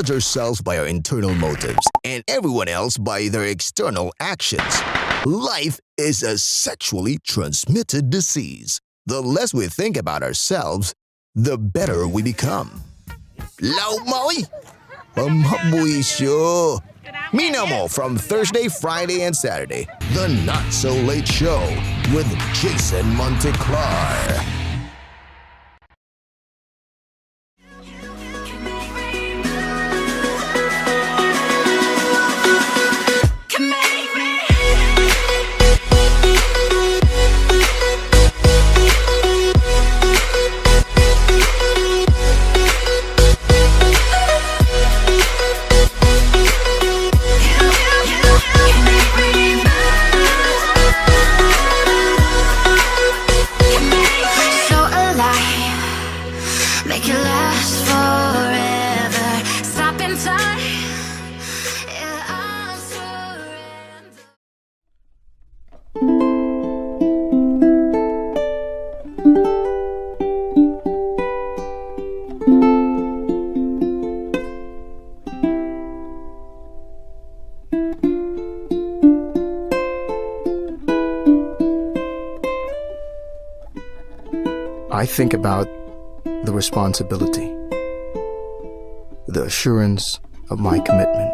judge ourselves by our internal motives and everyone else by their external actions. Life is a sexually transmitted disease. The less we think about ourselves, the better we become. Law maoy! Pamhabuisyo! Minaw mo from Thursday, Friday, and Saturday. The Not So Late Show with Jason Monteclar. So alive, make it last forever. Stop in time, yeah, I'll surrender. I think about the responsibility, the assurance of my commitment,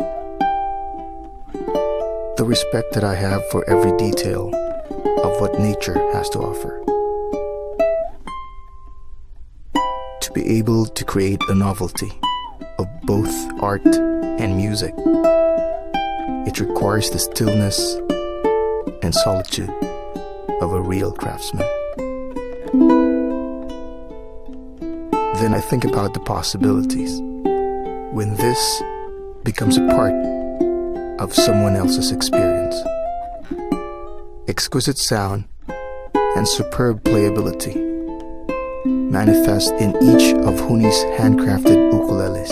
the respect that I have for every detail of what nature has to offer. To be able to create a novelty of both art and music, it requires the stillness and solitude of a real craftsman. Then I think about the possibilities when this becomes a part of someone else's experience. Exquisite sound and superb playability manifest in each of Huni's handcrafted ukuleles.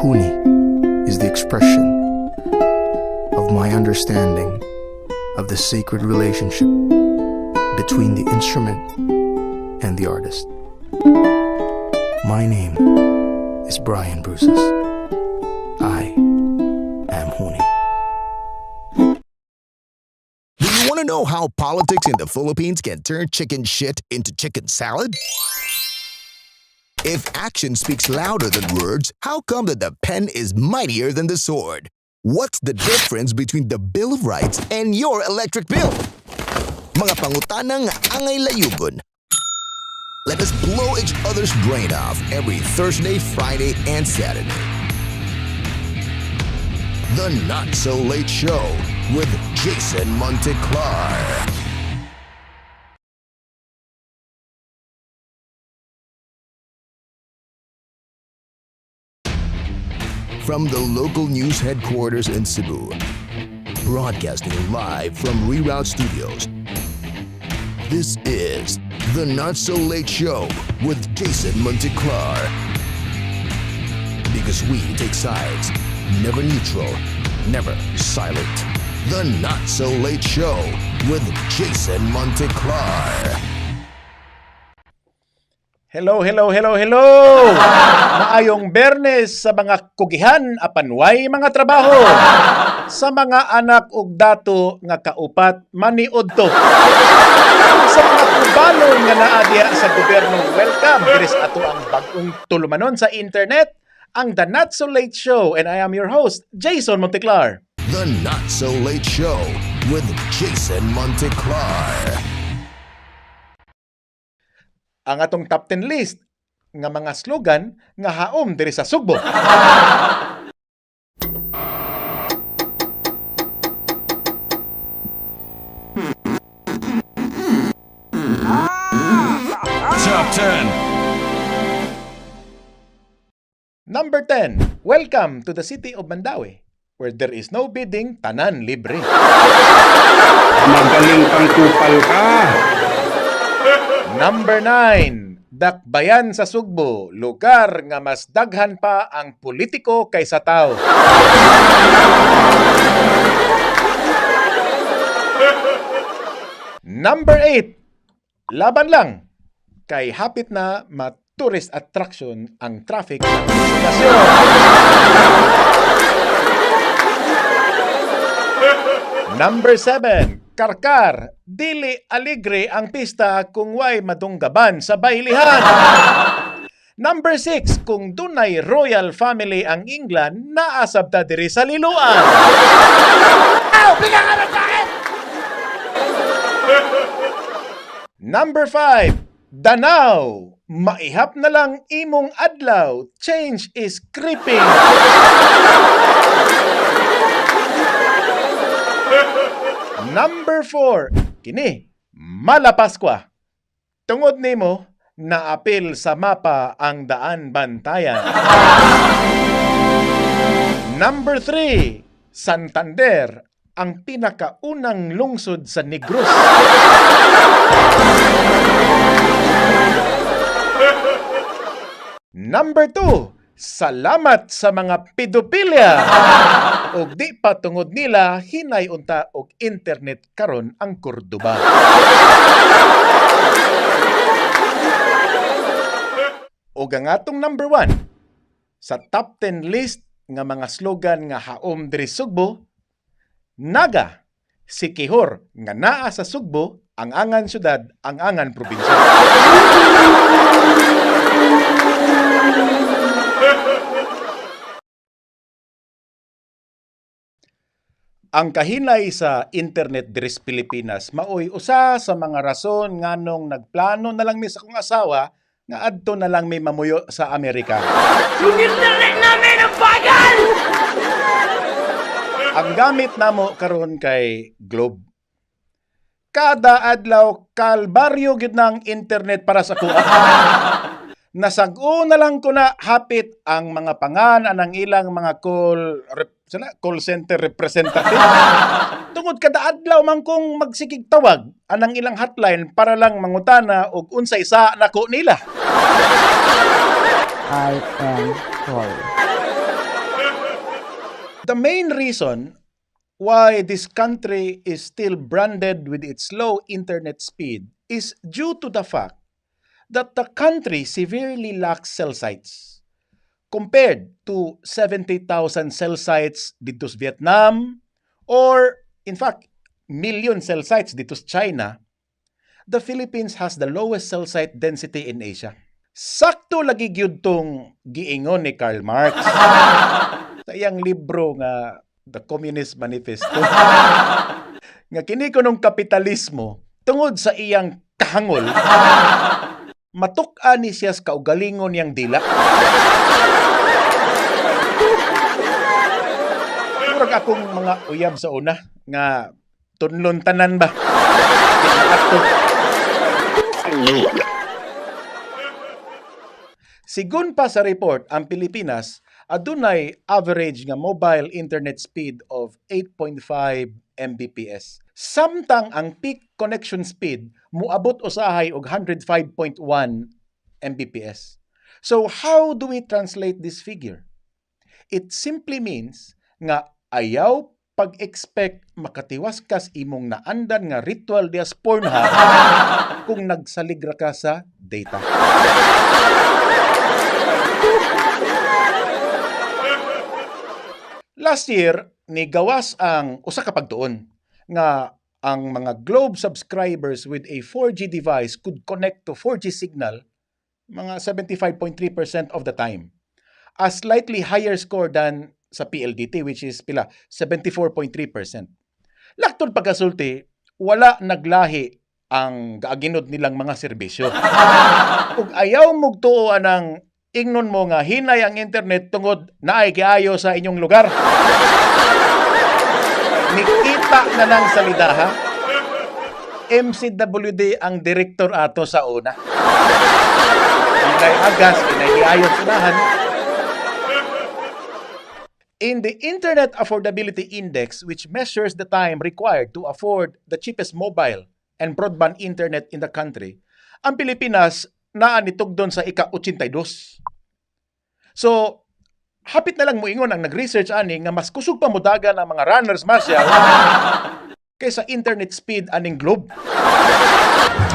Huni is the expression of my understanding of the sacred relationship between the instrument and the artist. My name is Brian Bruces. I am Huni. Do you want to know how politics in the Philippines can turn chicken shit into chicken salad? If action speaks louder than words, how come that the pen is mightier than the sword? What's the difference between the Bill of Rights and your electric bill? Mga pangutanang angay layugon. Let us blow each other's brain off every Thursday, Friday, and Saturday. The Not So Late Show with Jason Monteclar. From the local news headquarters in Cebu, broadcasting live from Reroute Studios, this is The Not So Late Show with Jason Monteclar. Because we take sides, never neutral, never silent. The Not So Late Show with Jason Monteclar. Hello, hello, hello, hello! Maayong Bernes sa mga kugihan apan way mga trabaho. Sa mga anak ug dato nga kaupat maniudto. Sa mga kubalo nga naa diha sa gobyerno, welcome diri sa ato ang bag-ong tulumanon sa internet, ang The Not So Late Show, and I am your host, Jason Monteclar. The Not So Late Show with Jason Monteclar. Ang atong top 10 list nga mga slogan nga haom diri sa Sugbo. Top 10. Number 10, welcome to the city of Mandaue, where there is no bidding, tanan libre. Magaling kang kupal ka. Number 9, Dakbayan sa Sugbo, lugar nga mas daghan pa ang politiko kaysa tao. Number 8, laban lang kay hapit na mat Tourist attraction ang traffic sa Consolation. Number 7, Karkar. Dili aligre ang pista kung way madunggaban sa baylihan. Number 6, kung dunay royal family ang England, naa sabta diri sa Liloan. Number 5, Danau. Maihap na lang imong adlaw. Change is creeping. Number 4, kini, Malapaskwa. Tungod nimo, naapil sa mapa ang Daan Bantayan. Number 3, Santander, ang pinakaunang lungsod sa Negros. Number 2, salamat sa mga pedopilya. Og di pa tungod nila, hinay unta og internet karon ang Cordoba. Og ang atong number 1 sa top 10 list nga mga slogan nga haom diri Sugbo, Naga, Siquijor nga naa sa Sugbo, ang angan syudad, ang angan probinsya. Ang kahinay sa internet diri sa Pilipinas maoy usa sa mga rason nganong nagplano na lang mi sa akong asawa nga adto na lang mi mamuyo sa Amerika. Yung internet namin ang bagal! Ang gamit namo karon kay Globe. Kada adlaw kalbaryo gid ng internet para sa kuha. Nasag-o na lang ko na hapit ang mga pangan anang ilang mga call center representative. Tungod kada adlaw man kong magsigig tawag anang ilang hotline para lang mangutana og unsay sa nako nila. I am sorry. The main reason why this country is still branded with its low internet speed is due to the fact that the country severely lacks cell sites. Compared to 70,000 cell sites dito sa Vietnam or, in fact, million cell sites dito sa China, the Philippines has the lowest cell site density in Asia. Sakto lagi gyud tong giingon ni Karl Marx sa iyang libro nga The Communist Manifesto, nga kini kunong kapitalismo, tungod sa iyang kahangol, matuk-an ni siya sa kaugalingon niyang dila. Murag akong mga uyab sa una nga tunlon tanan ba. Di maadto. Sigun pa sa report, ang Pilipinas adunay average nga mobile internet speed of 8.5 Mbps. Samtang ang peak connection speed muabot usahay og 105.1 Mbps. So how do we translate this figure? It simply means nga ayaw pag-expect makatiwas kas imong naandan nga ritual dias Pornhub kung nagsalig ra ka sa data. Last year, nigawas ang usa ka pagtuon nga ang mga Globe subscribers with a 4G device could connect to 4G signal mga 75.3% of the time. A slightly higher score than sa PLDT, which is pila, 74.3%. Laktod pagkasulti, wala naglahi ang gaaginod nilang mga serbisyo. Ug ayaw mugtuo anang ingnon mo nga hinay ang internet tungod naay giayo sa inyong lugar. Nikita na lang sa lidaha. MCWD ang direktor ato sa una. Inay agas, inay giayo sa unahan. In the Internet Affordability Index, which measures the time required to afford the cheapest mobile and broadband internet in the country, ang Pilipinas naa nitugdon sa ika-82. So, hapit na lang moingon ang nag-research ani nga mas kusog pa modagan ang mga runners, Marcial. Kaysa internet speed aning Globe.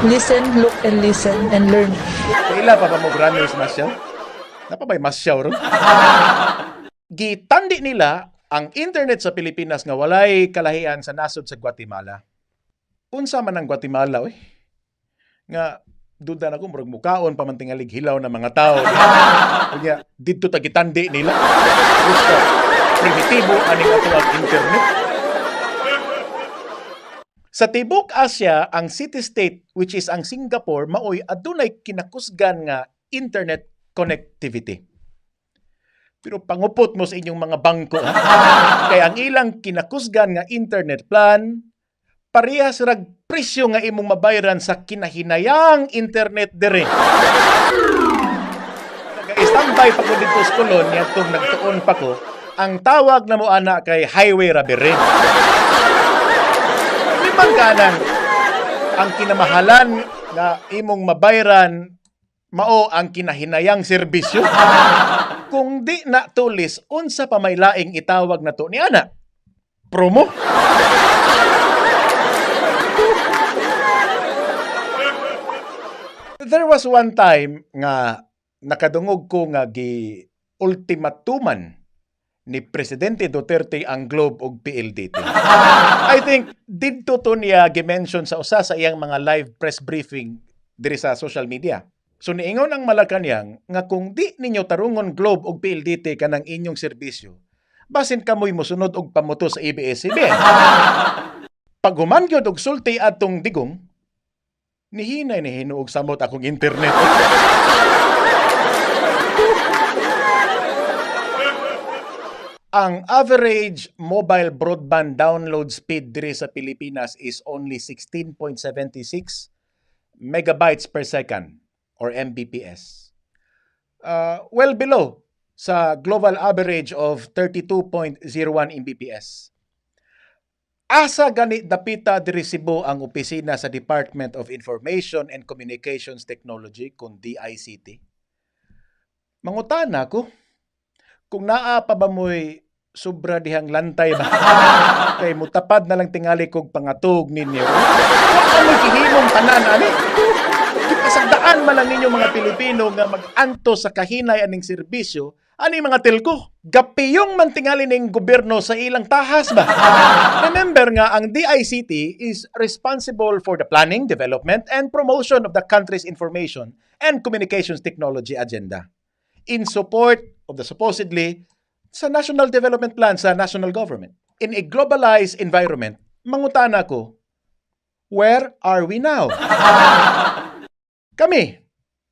Listen, look, and listen, and learn. Kaila pa ba mo runners masyaw? Napa ba'y masyaw ron? Gitandi nila ang internet sa Pilipinas nga walay kalahian sa nasod sa Guatemala. Unsa man ang Guatemala, oy? Nga duda na ko murag mukaon pa man tingalig hilaw na mga tao. Unya didto ta gitandi nila. Gusto primitibo aning ato ang internet. Sa tibok Asia, ang city-state which is ang Singapore maoy adunay kinakusgan nga internet connectivity. Pero pangupot mo sa inyong mga bangko, ha? Kay ang ilang kinakusgan nga internet plan parehas rag presyo nga imong mabayran sa kinahinayang internet diri. Nag-standby pa ko dito sa Colon, niadtong nagtuon pa ko, ang tawag na mo ana kay highway ra bere. Limang kanang ang kinamahalan nga imong mabayran mao ang kinahinayang serbisyo. Kung di na tulis, unsa pa may laing itawag na to ni ana? Promo? There was one time nga nakadungog ko nga gi ultimatuman ni Presidente Duterte ang Globe og PLDT. I think didto to niya gi-mention sa usa sa iyang mga live press briefing diri sa social media. So niingon ang Malacanang nga kung di ninyo tarungon Globe og PLDT kanang inyong serbisyo, basin kamoy mosunod og pamuto sa ABS-CBN. Pag human gyud og sulti adtong Digong, nihinay ni hinuog samot akong internet. Ang average mobile broadband download speed diri sa Pilipinas is only 16.76 megabytes per second or Mbps. Well below sa global average of 32.01 Mbps. Asa gani dapita diri Cebu ang opisina sa Department of Information and Communications Technology kun DICT? Mangutana ko kung naa pa ba mo'y sobra dihang lantay ba? Kay mutapad na lang tingali kog pangatog ninyo. Wa ka mo'y gihimong tanan ani. Gipasagdaan man lang ninyo mga Pilipino nga mag-anto sa kahinay aning serbisyo ani mga telco. Gapiyong man tingali ning gobyerno sa ilang tahas ba? Remember nga ang DICT is responsible for the planning, development, and promotion of the country's information and communications technology agenda in support of the supposedly sa National Development Plan sa national government. In a globalized environment, mangutana ko, where are we now? Kami,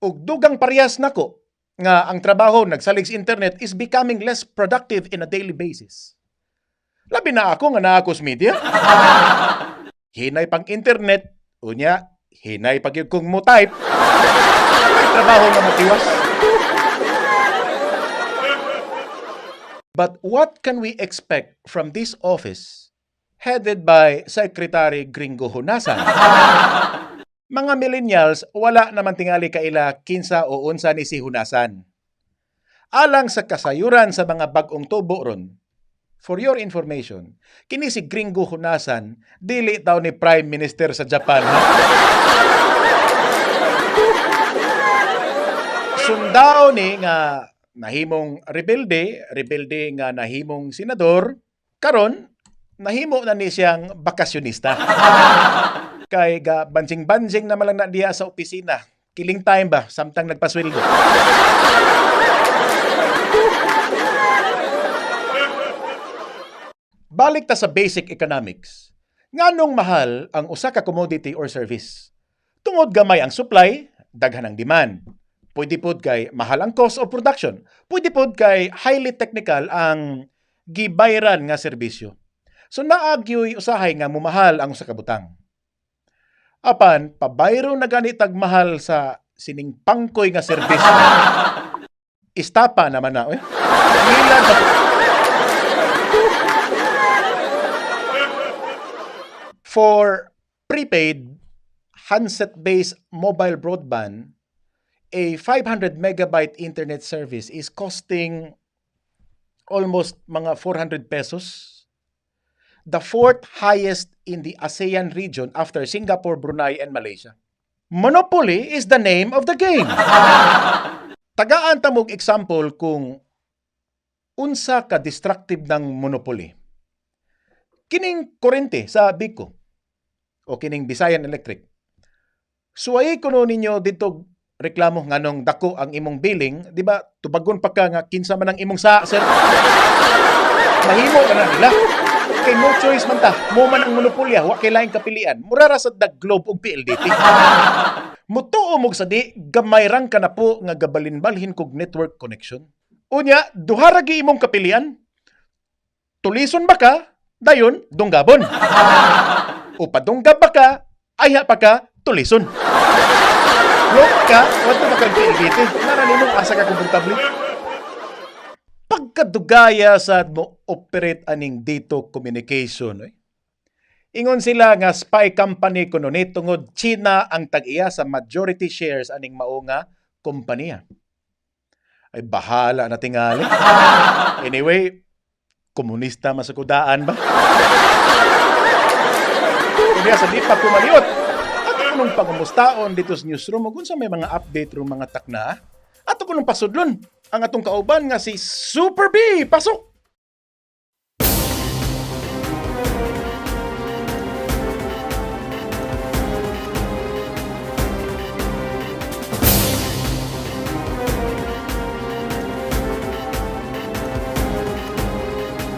ug dugang parehas nako nga ang trabaho nagsalig sa internet is becoming less productive in a daily basis. Labi na ako nga naa ko sa media. Hinay pang internet, unya, hinay pag kong mo type. May trabaho nga matiwas. But what can we expect from this office headed by Secretary Gringo Honasan? Mga millennials, wala naman tingali kaila kinsa o unsa ni si Honasan. Alang sa kasayuran sa mga bag-ong tubo ron, for your information, kini si Gringo Honasan, dili daw ni Prime Minister sa Japan. Ha? Sundao ni nga nahimong rebelde, rebelde nga nahimong senador, karon nahimo na ni siyang bakasyonista. Kay ga banjing-banjing na lang na diya sa opisina. Killing time ba samtang nagpasweldo. Balik ta sa basic economics. Nganong mahal ang usa ka commodity or service? Tungod gamay ang supply, daghan ang demand. Pwede pod kay mahal ang cost of production. Pwede pod kay highly technical ang gibayran nga serbisyo. So naa gyoy usahay nga mumahal ang usa ka butang. Apan pabayro na gani tag mahal sa sining pangkoy nga serbisyo. Istapa naman na, oy. Ngilad na. For prepaid handset-based mobile broadband, a 500 megabyte internet service is costing almost mga 400 pesos. The fourth highest in the ASEAN region after Singapore, Brunei, and Malaysia. Monopoly is the name of the game. Tagaan ta mog example kung unsa ka destructive ng monopoly. Kining kurente sa Bico o kining Bisayan Electric. Suwayi kuno ninyo dito reklamo nganong dako ang imong billing, di ba? Tubagon pa ka nga kinsa man ang imong sa sir. Mahimo ka na nila. Kay no choice man ta. Mo man ang monopolya, wa kay laing kapilian. Mura ra sa dag Globe ug PLDT. Mutuo mo sa di, gamay rang ka na po nga gabalin-balhin kog network connection. Unya, duha ra gi imong kapilian. Tulison ba ka? Dayon, dunggabon. O padunggab ba ka? Ayha pa ka, tulison. Look ka, wato ba kang PLDT? Nara nimong asa ka komportable. Pagkadugaya sa mo operate aning dito communication, eh. Ingon sila nga spy company kuno ni tungod China ang tag-iya sa majority shares aning mao nga kompanya. Ay bahala na tingali. Anyway, komunista masakudaan ba? Kunya sa di pa kumaliot. Ato kunong pangumustaon dito sa newsroom ug unsa may mga update rong mga takna. Ato kunong pasudlon ang atong kauban nga si Super B. Pasok!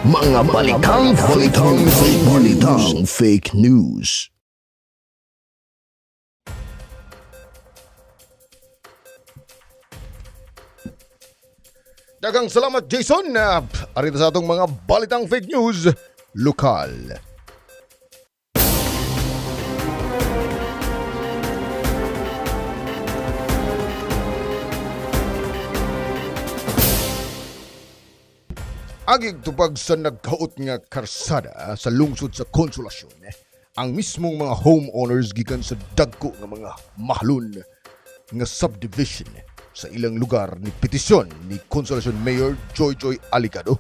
Mga balitang fake news. Balitang fake news. Daghang salamat, Jason. Arita sa atong mga balitang fake news lokal. Agig tubag sa nagkaot nga karsada sa lungsod sa Konsolasyon, ang mismong mga homeowners gikan sa dagko nga mga mahalon nga subdivision sa ilang lugar ni petisyon ni Consolacion Mayor Joy Joy Alicado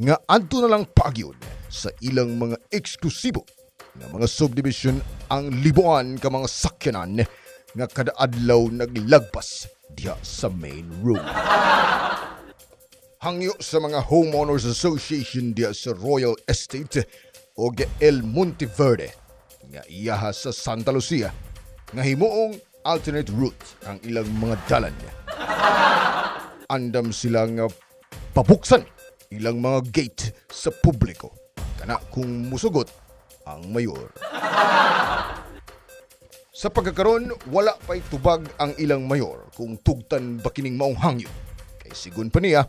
nga adto na lang pagyon sa ilang mga eksklusibo nga mga subdivision ang libuan ka mga sakyanan nga kada adlaw naglagpas diha sa main road. Hangyo sa mga Homeowners Association diha sa Royal Estate o El Monteverde nga iyaha sa Santa Lucia nga himuong alternate route ang ilang mga dalan. Andam sila nga pabuksan ilang mga gate sa publiko kana kung musugot ang mayor. Sa pagkakaron, wala pa'y tubag ang ilang mayor kung tugtan ba kining maong hangyo. Kay sigun pa niya,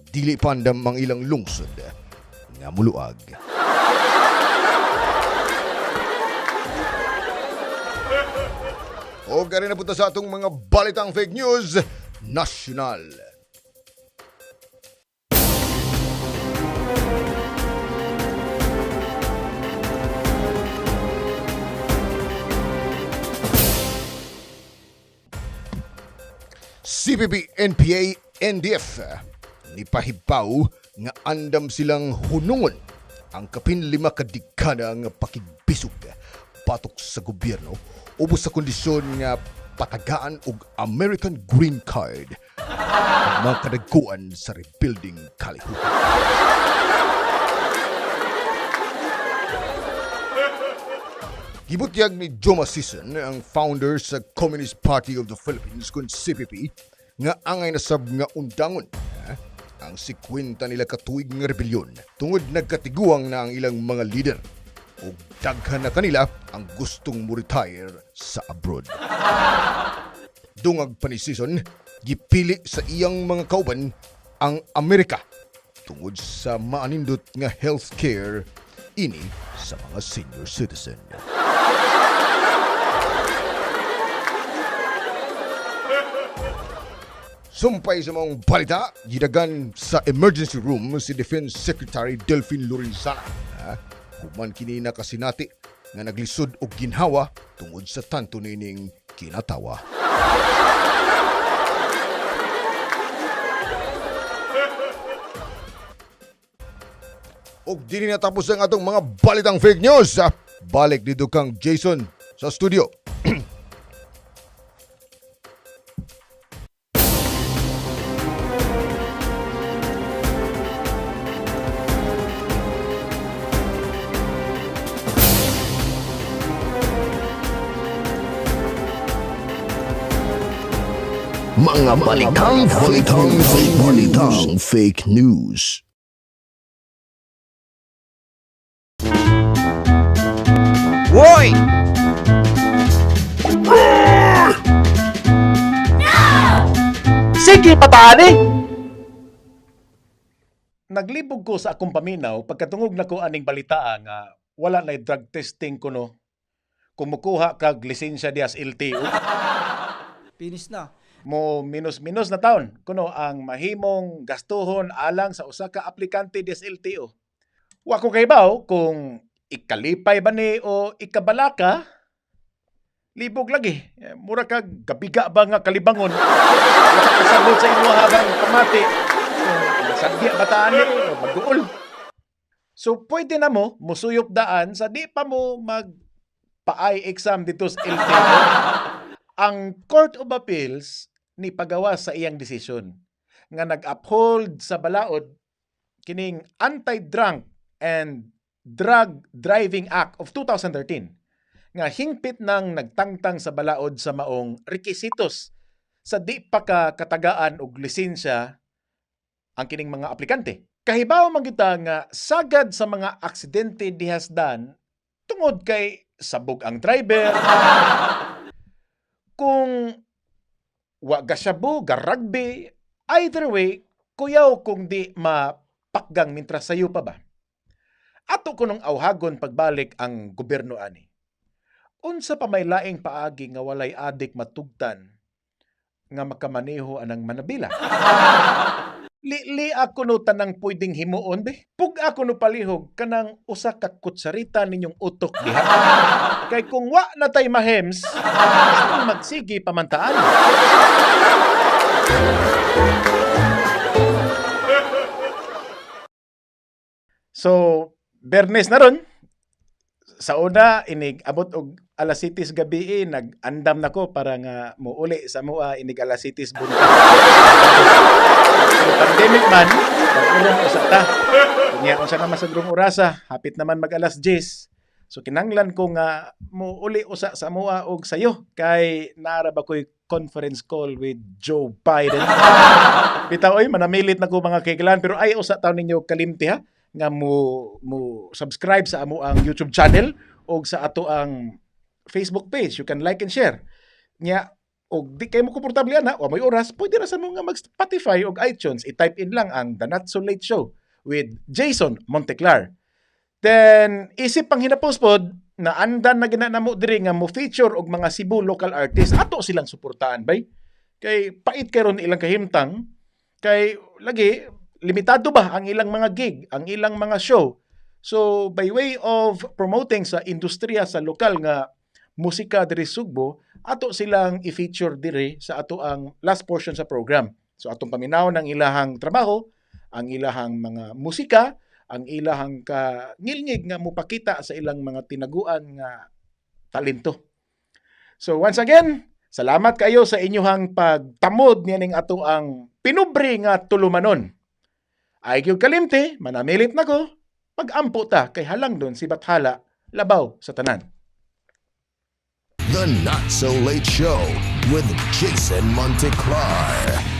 dili pandam ang ilang lungsod nga muluag. O gari na punta sa atong mga balitang fake news national. CPP, NPA, NDF ni pahibaw nga andam silang hunungon ang kapin 5 ka dekada nga pakigbisog batok sa gobyerno ubos sa kondisyon nga patagaan og American Green Card ang mga kadagkuan sa rebuilding kalihukan. Gibutyag ni Joma Sison, ang founder sa Communist Party of the Philippines kun CPP, nga angay nasab nga undangon ang 50 nila katuig nga rebelyon tungod nagkatiguang na ang ilang mga leader ug daghan na kanila ang gustong mo-retire sa abroad. Dungag pa ni Sison, gipili sa iyang mga kauban ang Amerika tungod sa maanindot nga healthcare ini sa mga senior citizen. Sumpay sa mga balita, gidagan sa emergency room si Defense Secretary Delphine Lorenzana. Ha? Human kini nakasinati nga naglisod og ginhawa tungod sa tanto nining kinatawa. Og dili natapos ang atong mga balitang fake news. Balik dito kang Jason sa studio. Mga balitang fake news. Balitang fake news. Hoy! Sige, pataani! Naglibog ko sa akong paminaw pagkatungog nako aning balita nga wala na drug testing kuno. Kumukuha kag lisensya dias LTO. Finish na. Mo minus-minus na taon kuno ang mahimong gastuhon alang sa usa ka aplikante dias LTO. Wa ko kahibaw kung ikalipay ba ni o ikabalaka. Libog lagi. Eh, mura kag gabiga ba nga kalibangon. Wala ka kasabot sa imo habang pamati. Kung masagya ba taan ni o maguol. So pwede na mo musuyop daan sa di pa mo mag paay exam dito sa LTO. Ang Court of Appeals ni pagawa sa iyang desisyon nga nag-uphold sa balaod kining Anti-Drunk and Drug Driving Act of 2013 nga hingpit nang nagtangtang sa balaod sa maong rekisitos sa di pa ka katagaan og lisensya ang kining mga aplikante. Kahibaw man kita nga sagad sa mga aksidente dihasdan tungod kay sabog ang driver. Kung wa ga shabu, ga rugby, either way, kuyaw kung di mapakgang mintra sayo pa ba. Ato kunong awhagon pagbalik ang gobyerno ani. Unsa pa may laing paagi nga walay adik matugtan nga makamaneho anang manabila. Lili ako no tanang pwedeng himuon be. Pug ako no palihog kanang usa ka kutsarita ninyong utok diha. Kay kung wa na tay mahems, anong magsigi pamantaan? So, Bernes na ron. Sa una, inig abot og alas 7 gabi eh, nag-andam na ko para nga muuli sa mua inig alas 7 buntag. So, pandemic man, pag-urong usa ta. Unya unsa naman sa durong orasa, hapit naman mag alas 10. So kinanglan ko nga muuli usa sa mua og sayo kay naara ba ko'y conference call with Joe Biden. Bitaw oy, manamilit na ko mga kailan pero ay usa taon ninyo kalimti ha nga mo mo subscribe sa amo ang YouTube channel og sa ato ang Facebook page. You can like and share. Nya og di kay mo komportable ana, wa may oras, pwede ra sa mo nga mag Spotify og iTunes. I-type in lang ang The Not So Late Show with Jason Monteclar. Then isip pang hinapos pod na andan na gina namo diri nga mo feature og mga Cebu local artists ato silang suportahan bay. Kay pait karon ilang kahimtang kay lagi limitado ba ang ilang mga gig, ang ilang mga show. So by way of promoting sa industriya sa lokal nga musika diri Sugbo, ato silang i-feature diri sa ato ang last portion sa program. So atong paminawon ang ilahang trabaho, ang ilahang mga musika, ang ilahang kangilngig nga mopakita sa ilang mga tinaguan nga talento. So once again, salamat kayo sa inyuhang pagtamod niyaning ato ang pinubre nga tulumanon. Ay gyud kalimti, manamilit na ko, pag-ampo ta kay halang don si Bathala labaw sa tanan. The Not So Late Show with Jason Monteclar.